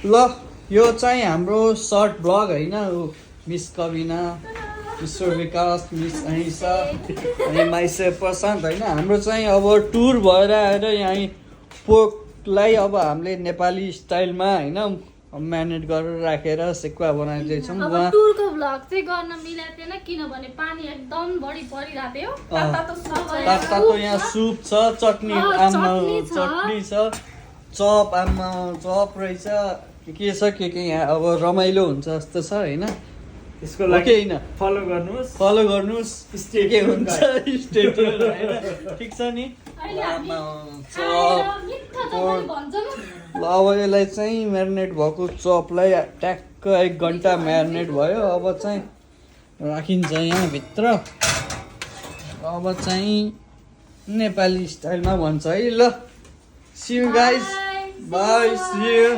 ल यो चाहिँ हाम्रो सर्ट ब्लग होइन मिस कविना मिस्टर विकास मिस अनिसा अनि माइसे प्रशान्त होइन हाम्रो चाहिँ अब टुर भएर आएर यहाँ पोर्कलाई अब हामीले नेपाली स्टाइलमा होइन म्यारिनेट गरेर राखेर सेकुवा बनाइदिएछौँ। अब टुरको भ्लग चाहिँ गर्न मिलेको थिएन किनभने पानी एकदम बढी परिरहेको थियो। तातो यहाँ सुप छ चटनी आमा चटनी छ चप आमा चप रहेछ के छ के यहाँ अब रमाइलो हुन्छ जस्तो छ होइन। त्यसको लागि होइन फलो गर्नुहोस् के हुन्छ स्टेट ठिक छ नि। ल अब यसलाई चाहिँ म्यारिनेट भएको चपलाई ट्याक्क 1 घन्टा म्यारिनेट भयो। अब चाहिँ राखिन्छ यहाँभित्र। अब चाहिँ नेपाली स्टाइलमा भन्छ है। ल see you guys bye see you.